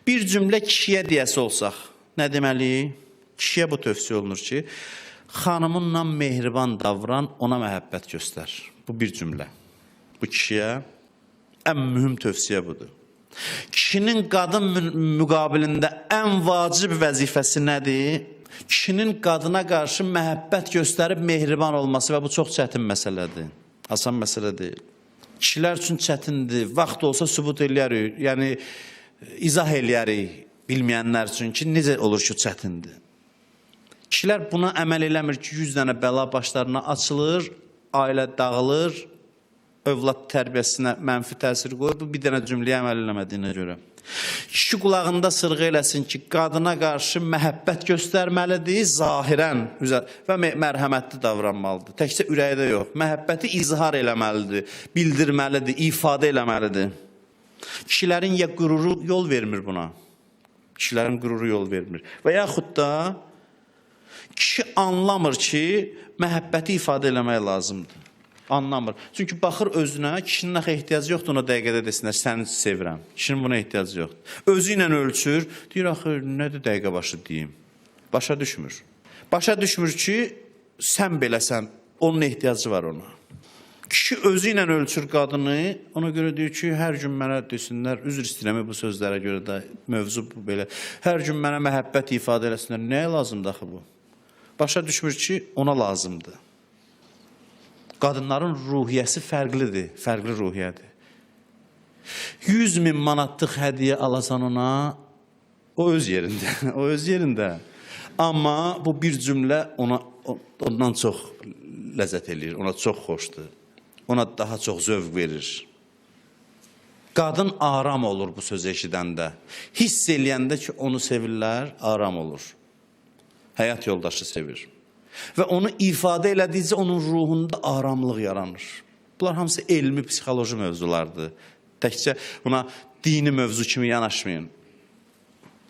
Bir cümlə kişiyə deyəsi olsaq, nə deməliyik? Kişiyə bu tövsiyə olunur ki, xanımınla mehriban davran, ona məhəbbət göstər. Bu bir cümlə. Bu kişiyə ən mühüm tövsiyə budur. Kişinin qadın müqabilində ən vacib vəzifəsi nədir? Kişinin qadına qarşı məhəbbət göstərib mehriban olması və bu çox çətin məsələdir. Asan məsələ deyil. Kişilər üçün çətindir. Vaxt olsa sübut eləyərik. Yəni izah eləyərik bilməyənlər üçün ki, necə olur ki, çətindir. Kişilər buna əməl eləmir ki, 100 dənə bəla başlarına açılır, ailə dağılır, övlad tərbiyəsinə mənfi təsir qoyur. Bu bir dənə cümləyə əməl eləmədiyinə görə. Kişi qulağında sırğı eləsin ki, qadına qarşı məhəbbət göstərməlidir, zahirən və mərhəmətli davranmalıdır. Təkcə ürəkdə yox, məhəbbəti izhar eləməlidir, bildirməlidir, ifadə eləməlidir. Kişilərin ya qüruru yol vermir buna. Kişilərin qüruru yol vermir. Və yaxud da kişi anlamır ki, məhəbbəti ifadə eləmək lazımdır. Anlamır. Çünki baxır özünə, kişinin axı ehtiyacı yoxdur ona dəqiqədə desinlər, səni sevirəm. Kişinin buna ehtiyacı yoxdur. Özü ilə ölçür, deyir axı nədir dəqiqə başı deyim. Başa düşmür. Başa düşmür ki, sən beləsən, onun ehtiyacı var ona. Kişi özü ilə ölçür qadını, ona görə deyir ki, hər gün mənə desinlər, üzr istəyirəm bu sözlərə görə də mövzu bu belə. Hər gün mənə məhəbbət ifadə eləsinlər. Nəyə lazımdır axı bu? Başa düşmür ki, ona lazımdır. Qadınların ruhiyyəsi fərqlidir, fərqli ruhiyyədir. 100 min manatlıq hədiyyə alasan ona, o öz yerində, o öz yerində. Amma bu bir cümlə ona ondan çox ləzzət eləyir, ona çox xoşdur. Ona daha çox zövq verir. Qadın aram olur bu sözü eşidəndə. Hiss eləyəndə ki, onu sevirlər, aram olur. Həyat yoldaşı sevir. Və onu ifadə elədikcə onun ruhunda aramlıq yaranır. Bunlar hamısı elmi, psixoloji mövzulardır. Təkcə buna dini mövzu kimi yanaşmayın.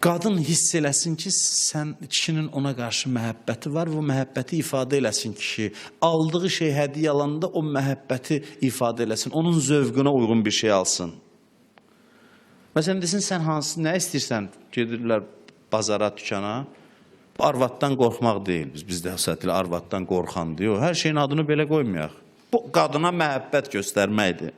Qadın hiss eləsin ki, sən kişinin ona qarşı məhəbbəti var və o məhəbbəti ifadə eləsin kişi. Aldığı şey hədiyyə alanda o məhəbbəti ifadə eləsin. Onun zövqünə uyğun bir şey alsın. Məsələn desin sən hansı nə istəyirsən? Gedirlər bazara, dükana. Arvaddan qorxmaq deyil. Bizdə həsətilə arvaddan qorxan deyil. Hər şeyin adını belə qoymayaq. Bu qadına məhəbbət göstərməkdir.